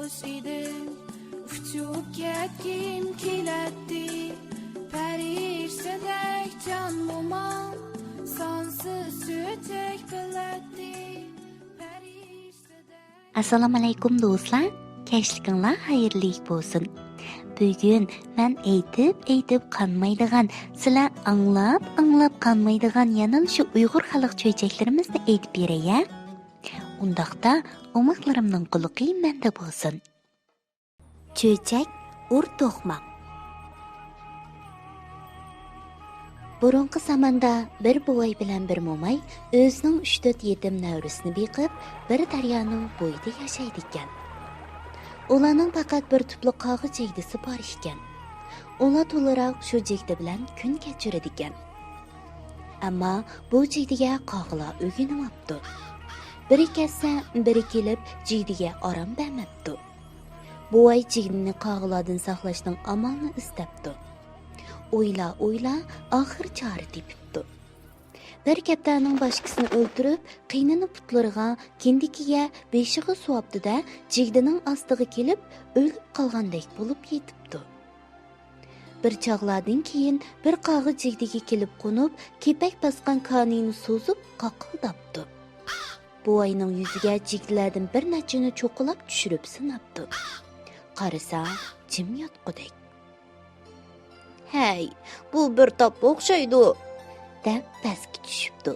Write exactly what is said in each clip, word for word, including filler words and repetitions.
ئىدىم، ئۇچۇپ كەتكۈم كېلەتتى. پەرىشتىدەك جان موماڭ، سانسىز چۆچەك بىلەتتى. پەرىشتىدەك. ئەسسالامۇئەلەيكۇم دوستلار، كەچلىكىڭلار خەيرلىك بولسۇن. بۈگۈن مەن ئېيتىپ، ئېيتىپ قانمايدىغان، سىلەر ئاڭلاپ، ئاڭلاپ قانمايدىغان يەنىلا شۇ ئۇيغۇر خەلق چۆچەكلىرىمىزنى ئېيتىپ بېرەي ھە. ئۇنداقتا ئوماقلىرىمنىڭ قۇلىقى مەندە بولسۇن. چۆچەك، ئۇر توقماق. بۇرۇنقى زاماندا بىر بوۋاي بىلەن بىر موماي ئۆزىنىڭ ئۈچ-تۆت يېتىم نەۋرىسىنى بېقىپ، بىر دەريانىڭ بويىدا ياشايدىكەن. ئۇلارنىڭ پەقەت بىر تۈپلا قاغا جىگدىسى بار ئىكەن. ئۇلار تولاراق شۇ جىگدە بىلەن كۈن كەچۈرىدىكەن. ئەمما بۇ جىگدىگە قاغىلار ئۆگىنىۋاپتۇ. بىرى كەتسە، بىرى كېلىپ جىگدىگە ئارام بەرمەپتۇ. بوۋاي جىگدىنى قاغىلاردىن ساقلاشنىڭ ئامالىنى ئىزدەپتۇ. ئويلا-ئويلا ئاخىر چارە تېپىپتۇ. بىر كەپتەرنىڭ باشكىسىنى ئۆلتۈرۈپ، قېنىنى پۇتلىرىغا، كىندىكىگە، بېشىغا سۇۋاپتۇ-دە، جىگدىنىڭ ئاستىغا كېلىپ، ئۆلۈپ قالغاندەك بولۇپ يېتىپتۇ. بىر چاغلاردىن كېيىن بىر قاغا جىگدىگە كېلىپ قونۇپ، كېپەك باسقان كانىيىنى سوزۇپ قاقىلداپتۇ. بوۋاينىڭ يۈزىگە جىگدىلەردىن بىر نەچچىنى چوققىلاپ چۈشۈرۈپ ساناپتۇ. قارىسا، جىم ياتقۇدەك. «ھەي، بۇ بىر تاپا ئوخشايدۇ!» دەپ پەسكە چۈشۈپتۇ.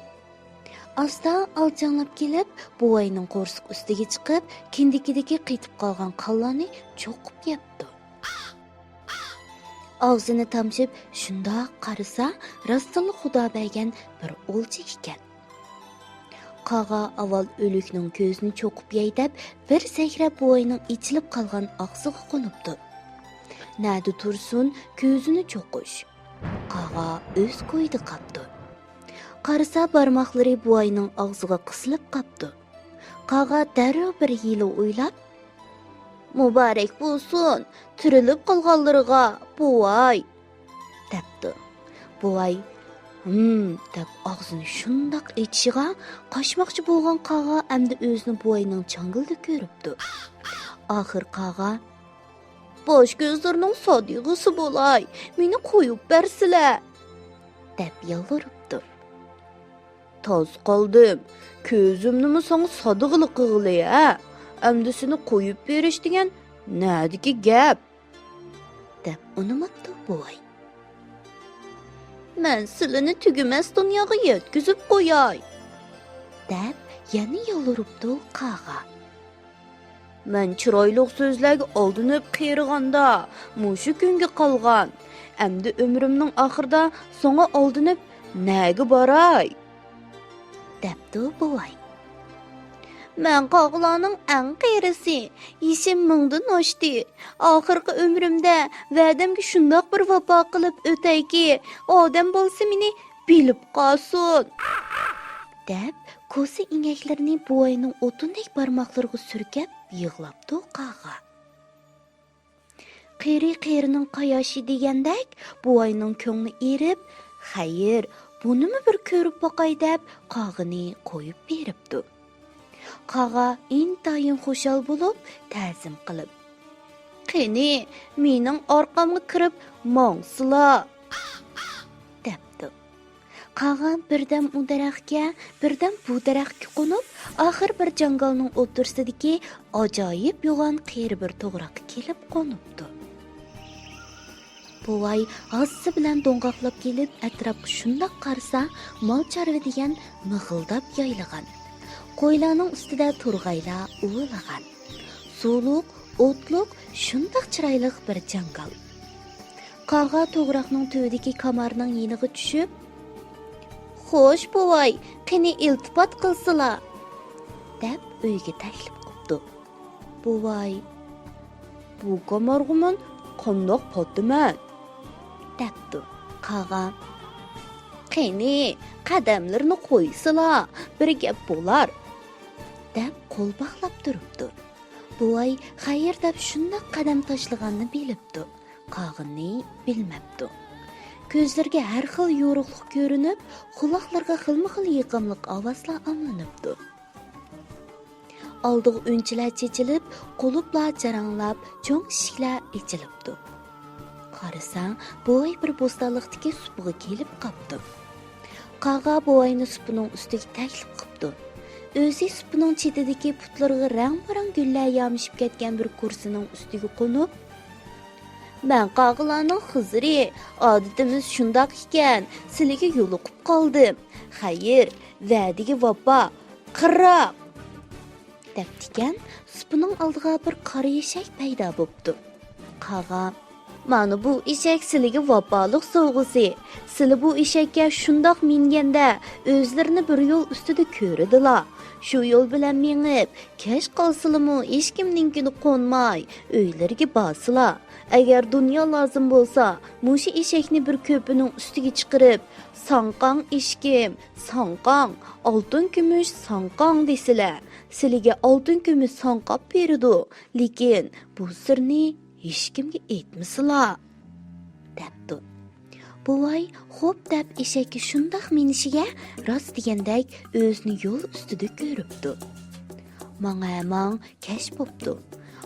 ئاستا ئالجاڭلاپ كېلىپ، بوۋاينىڭ قورسىقى ئۈستىگە چىقىپ، كىندىكىدىكى قېتىپ قالغان قانلارنى چوقۇپ يەپتۇ. ئاغزىنى تامچىپ شۇنداق قارىسا، راستتىنلا خۇدا بەرگەن بىر ئولجا ئىكەن. قاغا ئاۋۋال ئۆلۈكنىڭ كۆزىنى چوقۇپ يەي دەپ، بىر سەكرەپ بوۋاينىڭ ئېچىلىپ قالغان ئاغزىغا قونۇپتۇ. نەدە تۇرسۇن، كۆزىنى چوقۇش. قاغا ئۆز كويىدا قاپتۇ. قارىسا، بارماقلىرى بوۋاينىڭ ئاغزىغا قىسىلىپ قاپتۇ. قاغا دەررۇ بىر ھىيلە ئويلاپ، «مۇبارەك بولسۇن، تىرىلىپ قالغانلىرىغا، بوۋاي!» دەپتۇ. بوۋاي «ھىم» دەپ ئاغزىنى شۇنداق ئېچىشىغا، قاچماقچى بولغان قاغا ئەمدى ئۆزىنى بوۋاينىڭ چاڭگىلىدا كۆرۈپتۇ. ئاخىر قاغا «باش كۆزلىرىنىڭ سادىغىسى بولاي، مېنى قويۇپ بەرسىلە!» دەپ يالۋۇرۇپتۇ. «تاز قالدىم، كۆزۈمنىمۇ ساڭا سادىغىلى قىغىلى ھە؟ ئەمدى سېنى قويۇپ بېرىش دېگەن نەدىكى گەپ؟» دەپ ئۇنىماپتۇ بوۋاي. «مەن سىلىنى تۈگىمەس دۇنياغا يەتكۈزۈپ قوياي!» دەپ يەنە يالۋۇرۇپتۇ قاغا. «مەن چىرايلىق سۆزلەرگە ئالدىنىپ قېرىغاندا، مۇشۇ كۈنگە قالغان. ئەمدى ئۆمرۈمنىڭ ئاخىرىدا ساڭا ئالدىنىپ نەگە باراي؟» دەپتۇ بوۋاي. «مەن قاغىلارنىڭ ئەڭ قېرىسى، يېشىم مىڭدىن ئاشتى. ئاخىرقى ئۆمرۈمدە ۋەدەمگە شۇنداق بىر ۋاپا قىلىپ ئۆتەيكى، ئادەم بولسا مېنى بىلىپ قالسۇن!» دەپ، كوسا ئىنەكلىرىنى بوۋاينىڭ ئوتۇندەك بارماقلىرىغا سۈركەپ يىغلاپتۇ قاغا. قېرى قېرىنىڭ قاياشى دېگەندەك، بوۋاينىڭ كۆڭلى ئېرىپ، «خەير، بۇنىمۇ بىر كۆرۈپ باقاي» دەپ، قاغىنى قويۇپ بېرىپتۇ. قاغا ئىنتايىن خۇشال بولۇپ، تەزىم قىلىپ، «قېنى، مېنىڭ ئارقامغا كىرىپ ماڭسىلا!» دەپتۇ. قاغا بىردەم ئۇ دەرەخكە، بىردەم بۇ دەرەخكە قونۇپ، ئاخىر بىر جاڭگالنىڭ ئوتتۇرىسىدىكى ئاجايىپ يوغان قېرى بىر توغراققا كېلىپ قونۇپتۇ. بوۋاي ھاسىسى بىلەن دوڭغاقلاپ كېلىپ، ئەتراپقا شۇنداق قارىسا، مال چارۋا دېگەن مىغىلداپ يايلىغان، قويلارنىڭ ئۈستىدە تورغايلار ئۇۋىلىغان، سۇلۇق، ئوتلۇق، شۇنداق چىرايلىق بىر جاڭگال. قاغا توغراقنىڭ تۈۋىدىكى كامارنىڭ يېنىغا چۈشۈپ، «خوش، بوۋاي، قېنى ئىلتىپات قىلسىلا!» دەپ ئۆيگە تەكلىپ قىپتۇ. بوۋاي، «بۇ كامارغا مەن قانداق پاتىمەن؟» دەپتۇ. قاغا، «قېنى، قەدەملىرىنى قويسىلا، بىر گەپ بولار» دەپ قول باغلاپ تۇرۇپتۇ. بوۋاي خەير دەپ شۇنداق قەدەم تاشلىغاننى بىلىپتۇ، قاغىنى بىلمەپتۇ. كۆزلىرىگە ھەر خىل يورۇقلۇق كۆرۈنۈپ، قۇلاقلىرىغا خىلمۇ خىل يېقىملىق ئاۋازلار ئاڭلىنىپتۇ. ئالدىغا ئۈنچىلەر چېچىلىپ، قۇلۇپلار جاراڭلاپ، چوڭ ئىشىكلەر ئېچىلىپتۇ. قارىسا، بوۋاي بىر بوستانلىقتىكى سۇپىغا كېلىپ قاپتۇ. قاغا بوۋاينى سۇپىنىڭ ئۈستىگە تەكلىپ قىپتۇ. ئۆزى سۇپىنىڭ چېتىدىكى پۇتلىرىغا رەڭ-بەرەڭ گۈللەر يامىشىپ كەتكەن بىر كۇرسىنىڭ ئۈستىگە قونۇپ، «مەن قاغىلارنىڭ خىزىرى، ئادىتىمىز شۇنداق ئىكەن، سىلىگە يولۇقۇپ قالدىم. خەير، ۋەدىگە ۋاپا، قىرراق!» دەپتىكەن، سۇپىنىڭ ئالدىغا بىر قارا ئېشەك پەيدا بوپتۇ. قاغا، «مانا بۇ ئېشەك سىلىگە ۋاپالىق سوۋغىسى. سىلى بۇ ئېشەككە شۇنداق مىنگەندە، ئۆزلىرىنى بىر يول ئۈستىدە كۆرىدىلا. شۇ يول بىلەن مېڭىپ، كەچ قالسىلىمۇ ھېچكىمنىڭكىدە قونماي، ئۆيلىرىگە بارسىلا. ئەگەر دۇنيا لازىم بولسا، مۇشۇ ئېشەكنى بىر كۆپىنىڭ ئۈستىگە چىقىرىپ، ساڭقاڭ ئېشىكىم، ساڭقاڭ، ئالتۇن كۈمۈش ساڭقاڭ دېسىلە، سىلىگە ئالتۇن كۈمۈش ساڭقاپ بېرىدۇ. لېكىن بۇ سىرنى ھېچكىمگە ئېيتمىسىلا» دەپتۇ. بوۋاي خوپ دەپ ئېشەككە شۇنداق مىنىشىگە، راست دېگەندەك ئۆزىنى يول ئۈستىدە كۆرۈپتۇ. ماڭا ماڭ كەچ بوپتۇ.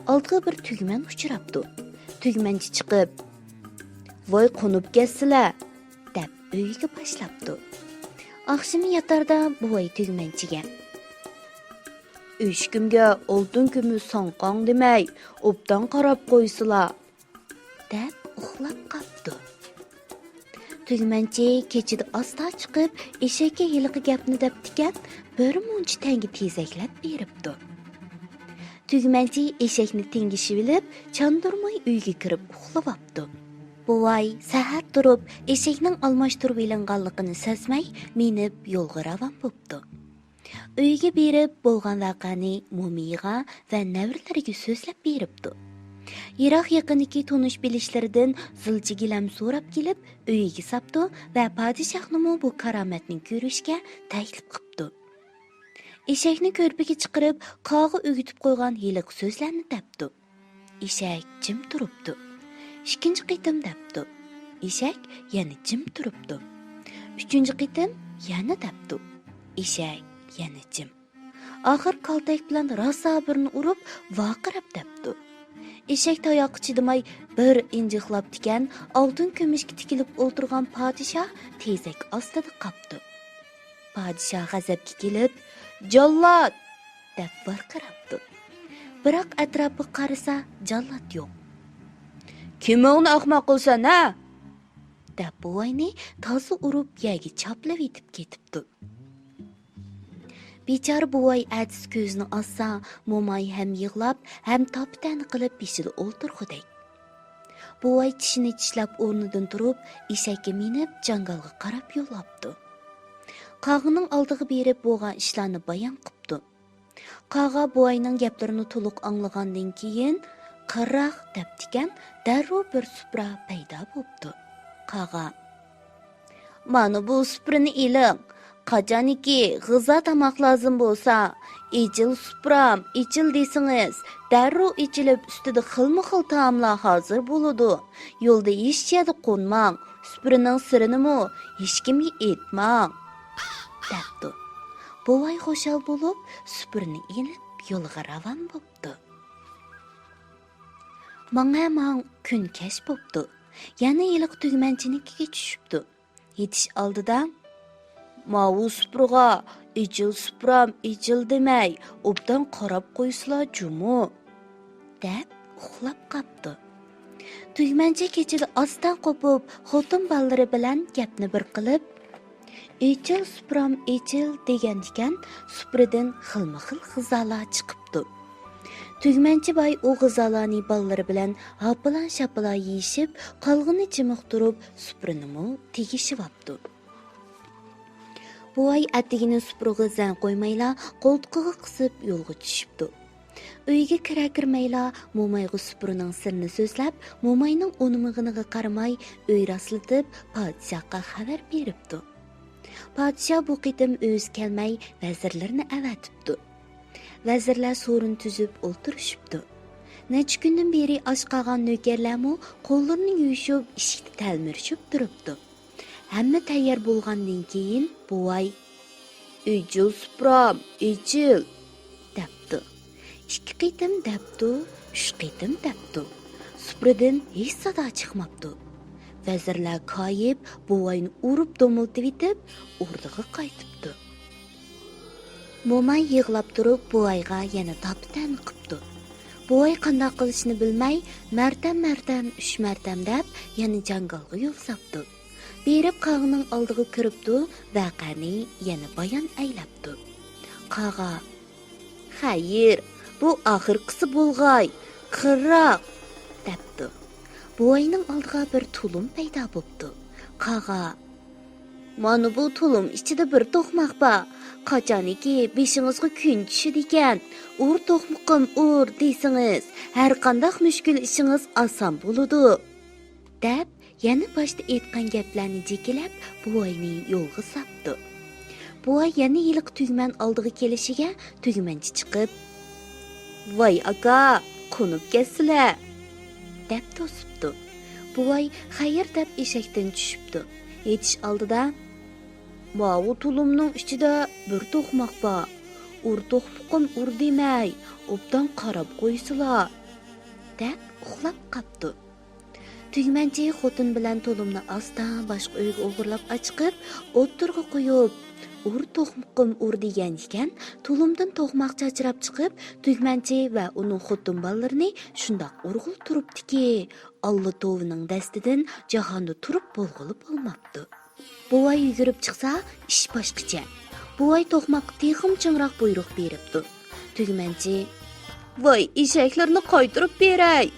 ئالدىغا بىر تۈگمەن ئۇچراپتۇ. تۈگمەنچى چىقىپ، «ۋاي قونۇپ كەتسىلە» دەپ ئۆيىگە باشلاپتۇ. ئاخشىمى ياتاردا بوۋاي تۈگمەنچىگە، «ھېچكىمگە ئالتۇن كۈمۈش ساڭقاڭ دېمەي، ئوبدان قاراپ قويسىلا» دەپ ئۇخلاپ قاپتۇ. تۈگمەنچى كېچىدە ئاستا چىقىپ، ئېشەككە ھېلىقى گەپنى دەپتىكەن، بىر مۇنچە تەڭگە تېزەكلەپ بېرىپتۇ. تۈگمەنچى ئېشەكنى تېڭىشىۋېلىپ، چاندۇرماي ئۆيگە كىرىپ ئۇخلىۋاپتۇ. بوۋاي سەھەر تۇرۇپ، ئېشەكنىڭ ئالماشتۇرۇۋېلىنغانلىقىنى سەزمەي، مىنىپ يولغا راۋان بوپتۇ. ئۆيگە بېرىپ، بولغان ۋەقەنى مومىيىغا ۋە نەۋرىلىرىگە سۆزلەپ بېرىپتۇ. يىراق يېقىندىكى تونۇش بىلىشلىرىدىن زىلچە گىلەم سوراپ كېلىپ، ئۆيىگە ساپتۇ ۋە پادىشاھنىمۇ بۇ كارامەتنى كۆرۈشكە تەكلىپ قىپتۇ. ئېشەكنى كۆرپىگە چىقىرىپ، قاغا ئۆگىتىپ قويغان ھېلىقى سۆزلەرنى دەپتۇ. ئېشەك جىم تۇرۇپتۇ. ئىككىنچى قېتىم دەپتۇ. ئېشەك يەنە جىم تۇرۇپتۇ. ئۈچىنچى قېتىم يەنە دەپتۇ. ئېشەك يەنە جىم. ئاخىر كالتەك بىلەن راسا بىرنى ئۇرۇپ، ۋارقىراپ دەپتۇ. ئېشەك تاياققا چىدىماي بىر ئىنجىقلاپتىكەن، ئالتۇن كۈمۈشكە تىكىلىپ ئولتۇرغان پادىشاھ تېزەك ئاستىدا قاپتۇ. پادىشاھ غەزەپكە كېلىپ، «جاللات!» دەپ ۋارقىراپتۇ. بىراق ئەتراپىغا قارىسا، جاللات يوق. «كىمىڭنى ئەخمەق قىلىسەن، ھە؟» دەپ بوۋاينى تازا ئۇرۇپ يەرگە چاپلىۋېتىپ كېتىپتۇ. بىچارە بوۋاي ئەتىسى كۆزىنى ئاچسا، موماي ھەم يىغلاپ، ھەم تاپا-تەنە قىلىپ بېشىدا ئولتۇرغۇدەك. بوۋاي چىشىنى چىشلەپ ئورنىدىن تۇرۇپ، ئېشەككە مىنىپ جاڭگالغا قاراپ يول ئاپتۇ. قاغىنىڭ ئالدىغا بېرىپ بولغان ئىشلارنى بايان قىپتۇ. قاغا بوۋاينىڭ گەپلىرىنى تولۇق ئاڭلىغاندىن كېيىن، «قىرراق» دەپتىكەن، دەررۇ بىر سۇپرا پەيدا بوپتۇ. قاغا، «مانا بۇ سۇپرىنى ئېلىڭ. قاچانكى غىزا تاماق لازىم بولسا، ئېچىل سۇپرام، ئېچىل دېسىڭىز، دەررۇ ئېچىلىپ، ئۈستىدە خىلمۇ خىل تائاملار ھازىر بولىدۇ. يولدا ھېچ يەردە قونماڭ، سۇپرىنىڭ سىرىنىمۇ ھېچكىمگە ئېيتماڭ» دەپتۇ. بوۋاي خۇشال بولۇپ، سۇپرىنى ئېلىپ، يولىغا راۋان بوپتۇ. ماڭا ماڭ كۈن كەچ بوپتۇ. يەنە ھېلىقى تۈگمەنچىنىڭكىگە چۈشۈپتۇ. يېتىش ئالدىدا، «ماۋۇ سۇپرىغا ئېچىل سۇپرام، ئېچىل دېمەي، ئوبدان قاراپ قويسىلا جۇمۇ» دەپ ئۇخلاپ قاپتۇ. تۈگمەنچى كېچىدە ئاستا قوپۇپ، خوتۇن بالىلىرى بىلەن گەپنى بىر قىلىپ، «ئېچىل سۇپرام، ئېچىل» دېگەنىكەن، سۇپرىدىن خىلمۇ خىل غىزالار چىقىپتۇ. تۈگمەنچى باي ئۇ غىزالارنى بالىلىرى بىلەن ھاپىلا-شاپىلا يېيىشىپ، قالغىنى جىمىق تۇرۇپ، سۇپرىنىمۇ تېگىشىۋاپتۇ. بوۋاي ئەتىگىنى سۇپرىغا زەڭ قويمايلا، قولتۇقىغا قىسىپ يولغا چۈشۈپتۇ. ئۆيگە كىرەر-كىرمەيلا، مومايغا سۇپرىنىڭ سىرىنى سۆزلەپ، موماينىڭ ئۇنىمىغىنىغا قارىماي، ئۆي راسلىتىپ، پادىشاھقا خەۋەر بېرىپتۇ. پادىشاھ بۇ قېتىم ئۆزى كەلمەي، ۋەزىرلىرىنى ئەۋەتىپتۇ. ۋەزىرلەر سورۇن تۈزۈپ ئولتۇرۇشۇپتۇ. نەچچە كۈندىن بېرى ئاچ قالغان نۆكەرلەرمۇ قوللىرىنى يۇيۇشۇپ، ئىشىكتە تەلمۈرۈشۈپ تۇرۇپتۇ. ھەممە تەييار بولغاندىن كېيىن، بوۋاي، «ئېچىل سۇپرام، ئېچىل!» دەپتۇ. ئىككى قېتىم دەپتۇ، ئۈچ قېتىم دەپتۇ. سۇپرىدىن ھېچ سادا چىقماپتۇ. ۋەزىرلەر كايىپ، بوۋاينى ئۇرۇپ دومۇلتىۋېتىپ، ئوردىغا قايتىپتۇ. موماي يىغلاپ تۇرۇپ، بوۋايغا يەنە تاپا-تەنە قىپتۇ. بوۋاي قانداق قىلىشنى بىلمەي، مەرتەم-مەرتەم، ئۈچ مەرتەم دەپ، يەنە جاڭگالغا يول ساپتۇ. بېرىپ قاغىنىڭ ئالدىغا كىرىپتۇ، ۋەقەنى يەنە بايان ئەيلەپتۇ. قاغا، «خەير، بۇ ئاخىرقىسى بولغاي، قىرراق!» دەپتۇ. بوۋاينىڭ ئالدىغا بىر تۇلۇم پەيدا بوپتۇ. قاغا، «مانا بۇ تۇلۇم ئىچىدە بىر توقماق بار. قاچانكى بېشىڭىزغا كۈن چۈشىدىكەن، 'ئۇر توقمىقىم، ئۇر!' دېسىڭىز، ھەرقانداق مۈشكۈل ئىشىڭىز ئاسان بولىدۇ.» دەپ، يەنە باشتا ئېيتقان گەپلەرنى جېكىلەپ، بوۋاينى يولغا ساپتۇ. بوۋاي يەنە ھېلىقى تۈگمەن ئالدىغا كېلىشىگە، تۈگمەنچى چىقىپ، «ۋاي ئاكا، قونۇپ كەتسىلە!» دەپ توسۇپتۇ. بوۋاي «خەير» دەپ ئېشەكتىن چۈشۈپتۇ. يېتىش ئالدىدا، «ماۋۇ تۇلۇمنىڭ ئىچىدە بىر توقماق بار. 'ئۇر توقمىقىم، ئۇر!' دېمەي، ئوبدان قاراپ قويسىلا!» دەپ ئۇخلاپ قاپتۇ. تۈگمەنچى خوتۇن بىلەن تۇلۇمنى ئاستا باشقا ئۆيگە ئوغرىلاپ ئاچىقىپ، ئوتتۇرىغا قويۇپ، «ئۇر توقمىقىم، ئۇر!» دېگەن ئىكەن، تۇلۇمدىن توقماق چاچراپ چىقىپ، تۈگمەنچى ۋە ئۇنىڭ خوتۇن بالىلىرىنى شۇنداق ئۇرغىلى تۇرۇپتۇكى، ئاللا توۋىنىڭ دەستىدىن جاھاندا تۇرۇپ بولغىلى بولماپتۇ. بوۋاي يۈگۈرۈپ چىقسا، ئىش باشقىچە. بوۋاي توقماققا تېخىمۇ چىڭراق بۇيرۇق بېرىپتۇ. تۈگمەنچى، «ۋاي، ئېشەكلىرىنى قايتۇرۇپ بېرەي!»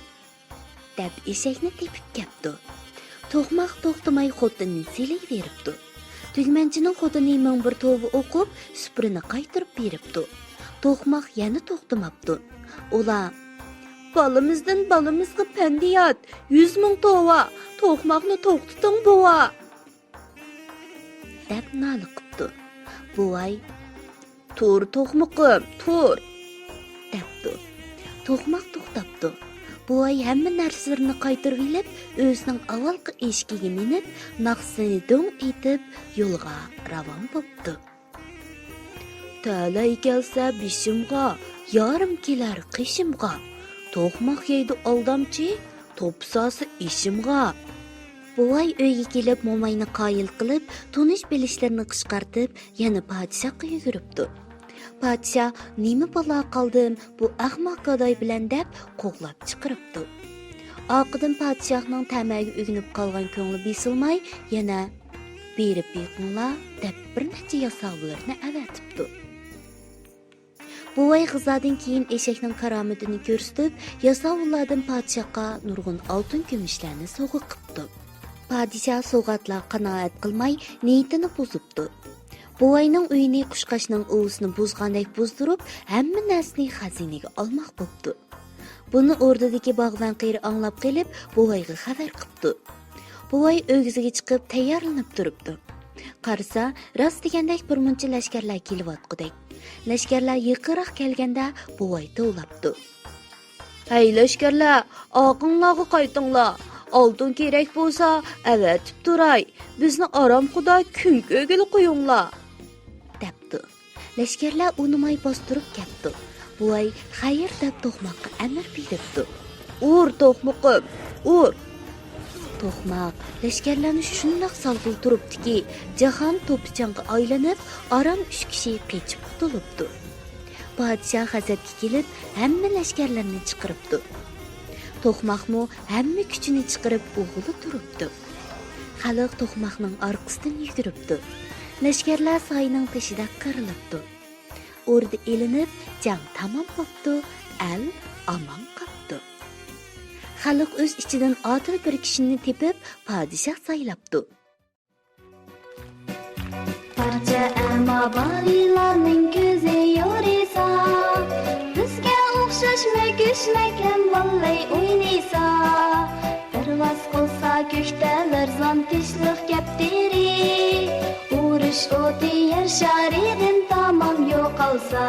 دەپ ئېشەكنى تېپىپ كەپتۇ. توقماق توختىماي خوتۇنىنى سىلىيىۋېرىپتۇ. تۈگمەنچىنىڭ خوتۇنى مىڭ بىر توۋا ئوقۇپ، سۇپرىنى قايتۇرۇپ بېرىپتۇ. توقماق يەنە توختىماپتۇ. ئۇلار، «بالىمىزدىن بالىمىزغا پەندىيات، يۈز مىڭ توۋا، توقماقنى توختىتىڭ، بوۋا!» دەپ نالە قىپتۇ. بوۋاي، «تۇر، توقمىقىم، تۇر!» دەپتۇ. توقماق توختاپتۇ. بوۋاي ھەممە نەرسىلىرىنى قايتۇرۇۋېلىپ، ئۆزىنىڭ ئاۋۋالقى ئېشىكىگە مىنىپ، ناخشىسىنى دۈڭ ئېيتىپ، يولىغا راۋان بوپتۇ. «تەلەي كەلسە بېشىمغا، يارىم كېلەر قېشىمغا. توقماق يەيدۇ ئالدامچى، توپا سالسا ئېشىمغا.» بوۋاي ئۆيگە كېلىپ، موماينى قايىل قىلىپ، تونۇش بىلىشلىرىنى قىچقارتىپ، يەنە پادىشاھقا يۈگۈرۈپتۇ. پادىشاھ، «نېمە بالا قالدىم بۇ ئەخمەق گاداي بىلەن؟» دەپ قوغلاپ چىقىرىپتۇ. ئارقىدىن پادىشاھنىڭ تەمەگە ئۆگىنىپ قالغان كۆڭلى بېسىلماي، يەنە «بېرىپ بېقىڭلار» دەپ بىر نەچچە ياساۋۇللىرىنى ئەۋەتىپتۇ. بوۋاي غىزادىن كېيىن ئېشەكنىڭ كارامىتىنى كۆرسىتىپ، ياساۋۇللاردىن پادىشاھقا نۇرغۇن ئالتۇن كۈمۈشلەرنى سوۋغا قىپتۇ. پادىشاھ سوۋغاتلارغا قانائەت قىلماي، نىيىتىنى بۇزۇپتۇ. بوۋاينىڭ ئۆيىنى قۇشقاچنىڭ ئۇۋىسىنى بۇزغاندەك بۇزدۇرۇپ، ھەممە نەرسىنى خەزىنىگە ئالماق بوپتۇ. بۇنى ئوردىدىكى باغۋەن قېرى ئاڭلاپ قېلىپ، بوۋايغا خەۋەر قىپتۇ. بوۋاي ئۆگزىگە چىقىپ تەييارلىنىپ تۇرۇپتۇ. قارىسا، راست دېگەندەك بىر مۇنچە لەشكەرلەر كېلىۋاتقۇدەك. لەشكەرلەر يېقىنراق كەلگەندە، بوۋاي توۋلاپتۇ. «ھەي لەشكەرلەر، ئارقىڭلارغا قايتىڭلار! ئالتۇن كېرەك بولسا، ئەۋەتىپ تۇراي، بىزنى ئارامخۇدا كۈن كۆرگىلى قويۇڭلار!» دەپتۇ. لەشكەرلەر ئۇنىماي باستۇرۇپ كەپتۇ. بوۋاي «خەير» دەپ توقماققا ئەمىر بېرىپتۇ. «ئۇر، توقمىقىم، ئۇر!» توقماق لەشكەرلەرنى شۇنداق سالغىلى تۇرۇپتۇكى، جاھان توپا چاڭغا ئايلىنىپ، ئاران ئۈچ كىشى قېچىپ قۇتۇلۇپتۇ. پادىشاھ غەزەپكە كېلىپ، ھەممە لەشكەرلىرىنى چىقىرىپتۇ. توقماقمۇ ھەممە كۈچىنى چىقىرىپ ئۇرغىلى تۇرۇپتۇ. خەلق توقماقنىڭ ئارقىسىدىن يۈگۈرۈپتۇ. لەشكەرلەر ساينىڭ تېشىدا قىرىلىپتۇ. ئوردا ئېلىنىپ، جەڭ تامام بوپتۇ، ئەل ئامان قاپتۇ. خەلق ئۆز ئىچىدىن ئادىل بىر كىشىنى تېپىپ، پادىشاھ سايلاپتۇ. پارچە ئەما بالىلارنىڭ كۆزى يورۇسا، بىزگە ئوخشاشمۇ كۆچمەكلەم بالىلار ئوينىسا. پەرۋاز قىلسا كۆكتە لەرزان تىشلىق كەپتىرى، ئۇرۇش ئوتى يەر شارىدىن تامام يوقالسا.